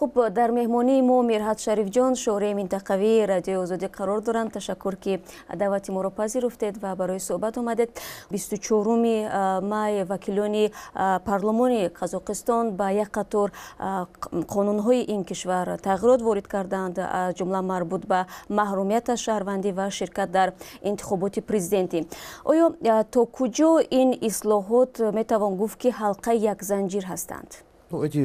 Хуб, дар меҳмонии мо Мирҳат Шарифҷон, шореҳи минтақавии Радиои Озодӣ, қарор доранд. Ташаккур, ки даъвати моро пазируфтед ва барои суҳбат омадед. 24-уми май вакилони парлумони Қазоқистон ба як қатор қонунҳои ин кишвар тағйирот ворид карданд, аз ҷумла марбут ба маҳрумият аз шаҳрвандӣ ва ширкат дар интихоботи президентӣ. Оё то куҷо ин ислоҳот метавон гуфт, ки ҳалқаи як занҷир ҳастанд? Ну, эти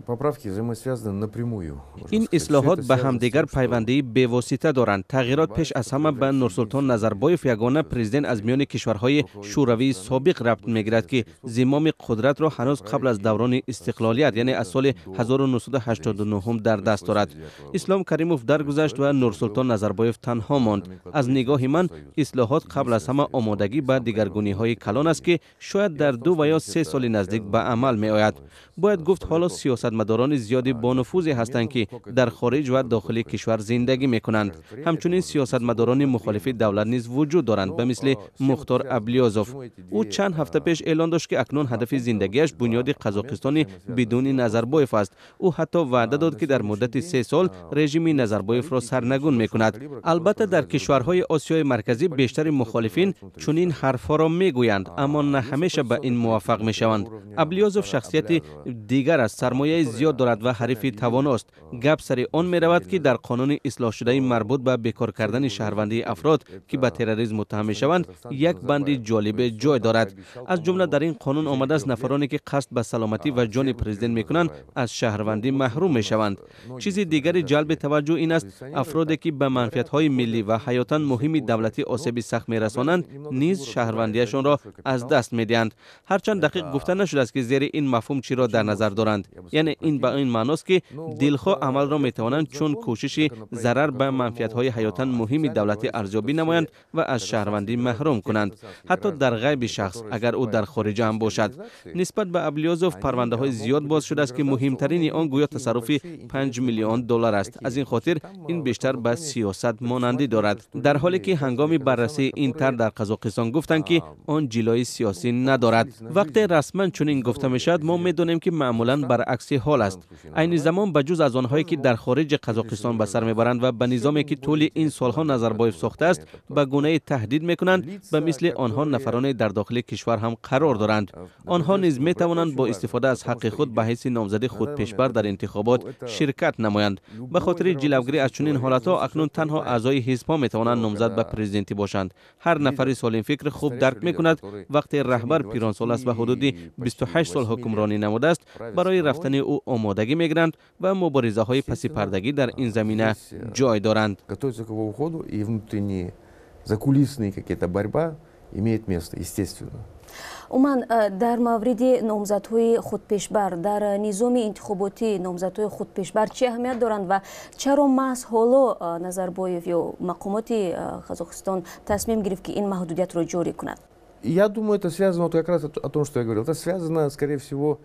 поправки взаимосвязаны напрямую. Ин ислоҳот ба ҳамдигар пайвандии бевосита доранд. Тағйирот пеш аз ҳама ба Нурсултон Назарбоев, ягона президент аз миёни кишварҳои шӯравии собиқ, рабт мегирад, ки зимоми қудратро ҳанӯз қабл аз даврони истиқлолият, яъне аз соли 1989, дар даст дорад. Ислом Каримов даргузашт ва Нурсултон Назарбоев танҳо монд. Аз нигоҳи ман, ислоҳот қабл аз ҳама омодагӣ ба дигаргуниҳои калон аст, ки шояд дар 2 ва ё 3 соли наздик ба амал меояд. Бояд гуфт, ҳоло сиёсатмадорони зиёди бонуфузе ҳастанд, ки дар хориҷ ва дохили кишвар зиндагӣ мекунанд. Ҳамчунин сиёсатмадорони мухолифи давлат низ вуҷуд доранд, ба мисли Мухтор Аблиёзов. Ӯ чанд ҳафта пеш эълон дошт, ки акнун ҳадафи зиндагиаш бунёди Қазоқистони бидуни Назарбоев аст. Ӯ ҳатто ваъда дод, ки дар муддати 3 сол режими Назарбоевро сарнагун мекунад. Албатта, дар кишварҳои Осиёи Марказӣ бештари мухолифин чунин ҳарфҳоро мегӯянд, аммо на ҳамеша ба ин муваффақ мешаванд. Аблиёзов шахсияти дигар аст, сармояи зиёд дорад ва ҳарифи тавоност. Гап сари он меравад, ки дар қонуни ислоҳшудаи марбут ба бекор кардани шаҳрвандии афрод, ки ба терроризм муттаҳам мешаванд, як банди ҷолибе ҷой дорад. Аз ҷумла дар ин қонун омадааст, нафароне ки қасд ба саломатӣ ва ҷони президент мекунанд, аз шаҳрвандӣ маҳрум мешаванд. Чизи дигари ҷалби таваҷҷӯҳ ин аст: афроде ки ба манфиатҳои миллӣ ва ҳаётан муҳими давлатӣ осеби сахт мерасонанд, низ шаҳрвандиашонро аз даст медиҳанд. Ҳарчанд дақиқ гуфта нашудааст, ки зери ин мафҳум чиро дар назар доранд. Яъне ин ба ин маъност, ки дилхоҳ амалро метавонанд чун кӯшиши зарар ба манфиатҳои ҳаётан муҳими давлатӣ арзёбӣ намоянд ва аз шаҳрвандӣ маҳрум кунанд, ҳатто дар ғайби шахс, агар ӯ дар хориҷа ҳам бошад. Нисбат ба Аблиёзов парвандаҳои зиёд боз шудааст, ки муҳимтарини он гӯё тасарруфи 5 миллион доллар аст. Аз ин хотир ин бештар ба сиёсат монандӣ дорад, дар ҳоле ки ҳангоми баррасии ин тарҳ дар Қазоқистон гуфтанд, ки он ҷилои сиёсӣ надорад. Вақте расман чунин гуфта мешавад, мо медонем, ки маъмулан баръакси ҳол аст. Айни замон, ба ҷуз аз онҳое ки дар хориҷи Қазоқистон ба сар мебаранд ва ба низоме, ки тӯли ин солҳо Назарбоев сохтааст, ба гунаи таҳдид мекунанд, ба мисли онҳо нафароне дар дохили кишвар ҳам қарор доранд. Онҳо низ метавонанд бо истифода аз ҳаққи худ ба ҳайси номзади худпешбар дар интихобот ширкат намоянд. Ба хотири ҷилавгирӣ аз чунин ҳолатҳо акнун танҳо аъзои ҳизбҳо метавонанд номзад ба президентӣ бошанд. Ҳар нафари солимфикр хуб дарк мекунад, вақте раҳбар пиронсол аст ва ҳудуди 28 сол ҳукмронӣ намудааст, барои рафтани ӯ омодагӣ мегиранд ва муборизаҳои пасипардагӣ дар ин замина ҷой доранд. Закулисные какие-то борьба имеет место, естественно. Умуман, дар мавриди номзадҳои худпешбар, дар низоми интихоботӣ номзадҳои худпешбар чӣ аҳамият доранд ва чаро маҳз ҳоло Назарбоев ё мақомоти Қазоқистон тасмим гирифт, ки ин маҳдудиятро ҷорӣ кунад? Я думаю, это связано вот как раз о том, что я говорил. Это связано, скорее всего,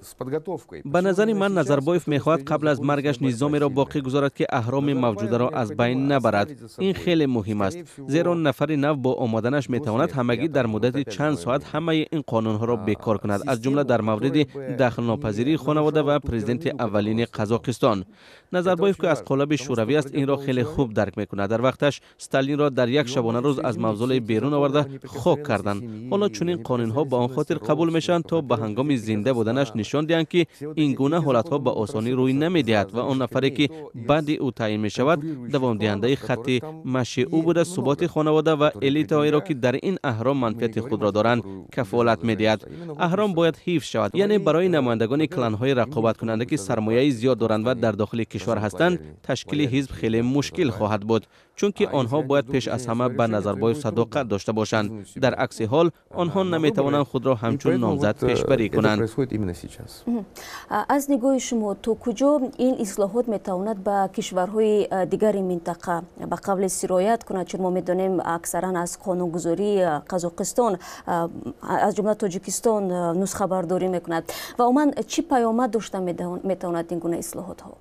с подготовкой. Ба назари ман, Назарбоев мехоҳад қабл аз маргаш низомеро боқӣ гузорад, ки аҳроми мавҷударо аз байн набарад. Ин хеле муҳим аст, зеро нафари нав бо омаданаш метавонад ҳамагӣ дар муддати чанд соат ҳамаи ин қонунҳоро бекор кунад, аз ҷумла дар мавриди дахлнопазирии хонавода ва президенти аввалини Қазоқистон. Назарбоев, ки аз қолаби шӯравӣ аст, инро хеле хуб дарк мекунад. Дар вақташ Сталинро дар як шабонарӯз аз мавзолей берун оварда хок карданд. Ҳоло чунин қонунҳо ба он хотир қабул мешаванд, то ба ҳангоми зинда буданаш нишон диҳанд, ки ин гуна ҳолатҳо ба осонӣ рӯй намедиҳад ва он нафаре ки баъди ӯ таъин мешавад, давомдиҳандаи хатти маши ӯ буда, суботи хонавода ва элитаҳоеро, ки дар ин аҳром манфиати худро доранд, кафолат медиҳад. Аҳром бояд ҳифз шавад, яъне барои намояндагони кланҳои рақобаткунанда, ки сармояи зиёд доранд ва дар дохили кишвар ҳастанд, ташкили ҳизб хеле мушкил хоҳад буд, чунки онҳо бояд пеш аз ҳама ба Назарбоев садоқат дошта бошанд. Дар акси ҳол онҳо наметавонанд худро ҳамчун номзад пешбарӣ кунанд. Аз нигоҳи шумо, то куҷо ин ислоҳот метавонад ба кишварҳои дигари минтақа ба қавле сироят кунад? Чун мо медонем, аксаран аз қонунгузории Қазоқистон, аз ҷумла Тоҷикистон, нусхабардорӣ мекунад. Ва умуман, чӣ паёмад дошта метавонад ин гуна ислоҳотҳо?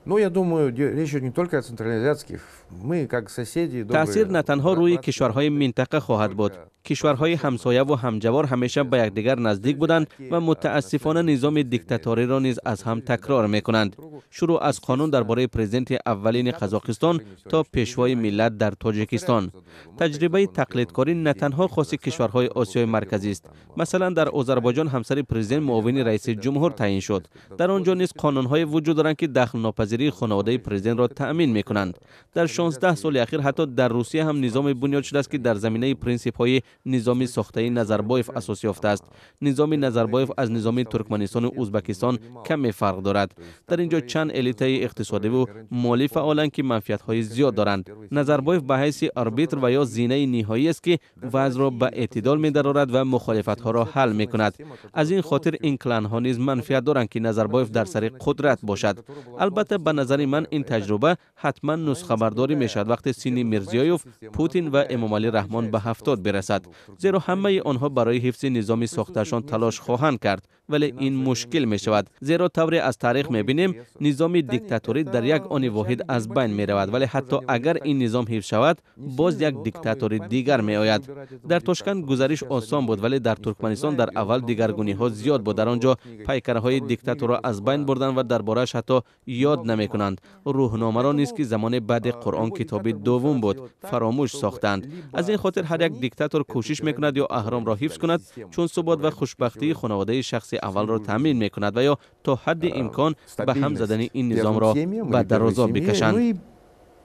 Но я думаю, речь идет не только о центральноазиатских. Мы, как соседи. Таъсир на танҳо рӯи кишварҳои минтақа хоҳад буд. Кишварҳои ҳамсояву ҳамҷавор ҳамеша ба якдигар наздик буданд ва мутаассифона низоми диктаториро низ аз ҳам такрор мекунанд, шурӯъ аз қонун дар бораи президенти аввалини Қазоқистон то пешвои миллат дар Тоҷикистон. Таҷрибаи тақлидкорӣ на танҳо хоси кишварҳои Осиёи Марказист. Масалан, дар Озарбойҷон ҳамсари президент муовини раиси ҷумҳур таъин шуд. Дар он ҷо низ қонунҳое вуҷуд доранд, ки дахлнопазирии хонаводаи президентро таъмин мекунанд. Дар 16 соли ахир ҳатто дар Русия ҳам низоме бунёд шудааст, ки дар заминаи принсипҳои низоми сохтаи Назарбоев асос ёфтааст. Низоми Назарбоев аз низоми Туркманистону Узбакистон каме фарқ дорад. Дар ин ҷо чанд элитаи иқтисодиву молӣ фаъоланд, ки манфиатҳои зиёд доранд. Назарбоев ба ҳайси арбитр ва ё зинаи ниҳоӣ аст, ки вазъро ба эътидол медарорад ва мухолифатҳоро ҳал мекунад. Аз ин хотир ин кланҳо низ манфиат доранд, ки Назарбоев дар сари қудрат бошад. Албатта, ба назари ман, ин таҷруба ҳатман нусхабардорӣ мешавад, вақте синни Мирзиёев, Путин ва Эмомалӣ Раҳмон ба 70 бирасад, зеро ҳамаи онҳо барои ҳифзи низоми сохтаашон талош хоҳанд кард. Вале ин мушкил мешавад, зеро тавре аз таърих мебинем, низоми диктаторӣ дар як они воҳид аз байн меравад. Вале ҳатто агар ин низом ҳифз шавад, боз як диктатори дигар меояд. Дар Тошканд гузариш осон буд, вале дар Туркманистон дар аввал дигаргуниҳо зиёд буд. Дар он ҷо пайкарҳои диктаторро аз байн бурданд ва дар борааш ҳатто ёд намекунанд. Рӯҳномаро низ, ки замоне баъди Қуръон китоби дуввум буд, фаромӯш сохтанд. Аз ин хотир ҳар як диктатор кӯшиш мекунад ё аҳромро ҳифз кунад, чун субот ва хушбахтии хонаводаи шахси аввалро таъмин мекунад, ва ё то ҳадди имкон ба ҳам задани ин низомро ба дарозо бикашанд.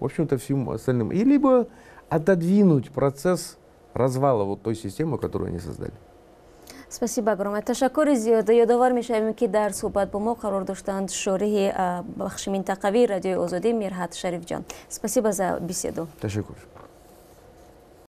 В общем-то, всем остальным. И либо отодвинуть процесс развала вот той системы, которую они создали. Спасибо огромное. Ташаккури зиёд. Ёдовар мешавем, ки дар суҳбат бо мо қарор доштанд шориҳи бахши минтақавии Радиои Озодӣ Мирҳат Шарифҷон. Спасибо за беседу. Ташаккур.